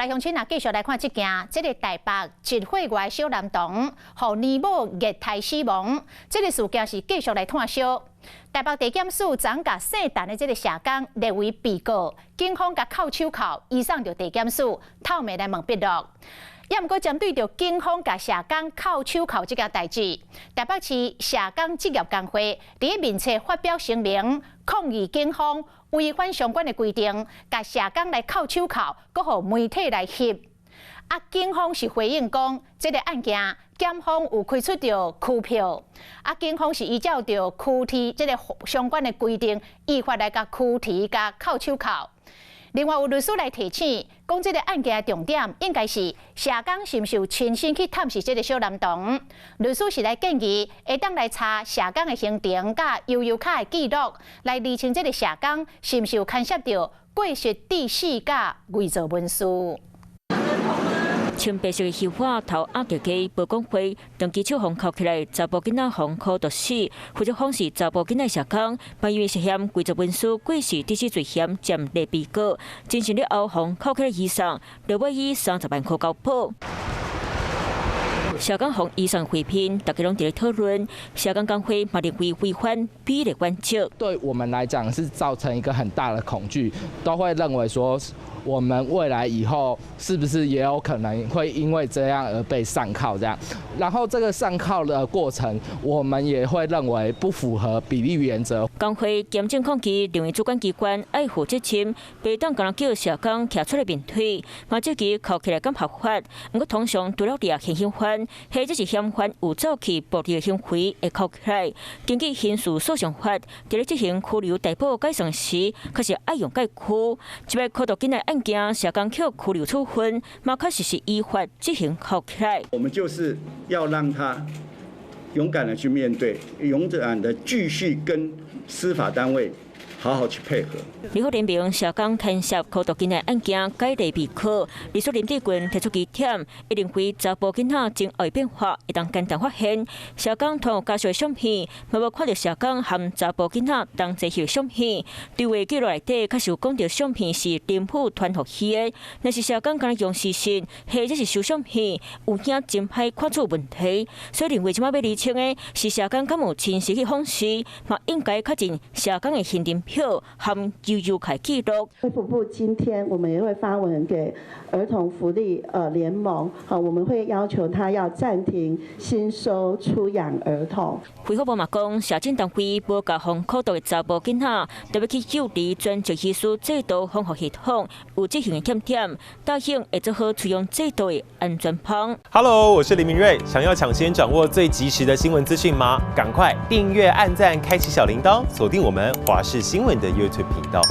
來鄉親啊，繼續來看這件，這个台北1歲外小男童，予奶母虐待死亡，這个事件是繼續來炭燒。台北地檢署昨共姓陳的這个社工列為被告，警方共銬手銬，移送著地檢署，透明來問筆錄。也毋過針對著警方共社工銬手銬這件代誌，台北市社工職業工會佇面冊發表聲明，抗議警方違反相關的規定，共社工來銬手銬，閣予媒體來翕。啊，警方是回應講，這个案件檢方有開出著拘票，啊，警方是依照著拘提這个相關的規定，依法來共拘提共銬手銬。另外有律師來提醒，講這个案件的重點應該是社工是毋是有親身去探視這个小男童。律師是來建議，會當來查社工的行程佮悠遊卡的記錄，來釐清這个社工是毋是有牽涉著過失致死佮偽造文書。穿白色的袖袷頭壓著低，無講話，長期手予銬起來，查埔囡仔予苦毒死，負責訪視查埔囡仔社工，嘛因為涉嫌偽造文書、過失致死罪嫌暫列被告，偵訊了後予銬起來移送，落尾以30萬箍交保。社工予移送回聘，大家攏佇咧討論。社工工會嘛認為違反比例原則。對我們來講是造成一個很大的恐懼，都會認為說，我們未來以後是不是也有可能會因為這樣而被上銬？這樣，然後這個上銬的過程，我們也會認為不符合比例原則。工會嚴正抗議，認為主管機關愛負責任，袂當干焦叫社工徛出來面對，嘛質疑銬起來敢合法。毋過通常除了掠現行犯，或者是嫌犯有走去暴力的行為會銬起來。根據刑事訴訟法，佇咧執行拘留逮捕解送時，確實愛用解拘。這擺苦毒囡仔案件，社工予拘留處分，嘛確實是依法執行銬起來。我們就是要讓他勇敢的去面對，勇敢的繼續跟司法單位好好去配合。立法聯盟社工牽涉苦毒囡仔案件改列被告，律師林志群提出疑點，伊認為查埔囡仔前後變化會當簡單發現，社工傳予家屬的相片，嘛無看著社工和查埔囡仔同齊翕相片，對話記錄內底確實有講著相片是林父傳予彼的，若是社工干焦用視訊或者是收相片，有影真歹看出問題，所以認為這擺欲釐清的是社工敢有親身去訪視，嘛應該確認社工的行程表和悠遊卡記錄。衛福部今天我們也會發文給兒童福利聯盟，好，我們會要求他要暫停新收出養兒童。衛福部嘛講，社政單位無共予苦毒的查埔囡仔，特別去幼兒專職醫師制度防護系統有執行的欠點，答應會做好採用制度的安全網。 Hello，我是林明瑞，想要搶先掌握最及時的新聞資訊嗎？趕快訂閱、按讚、開啟小鈴鐺，鎖定我們華視新聞的 YouTube 頻道。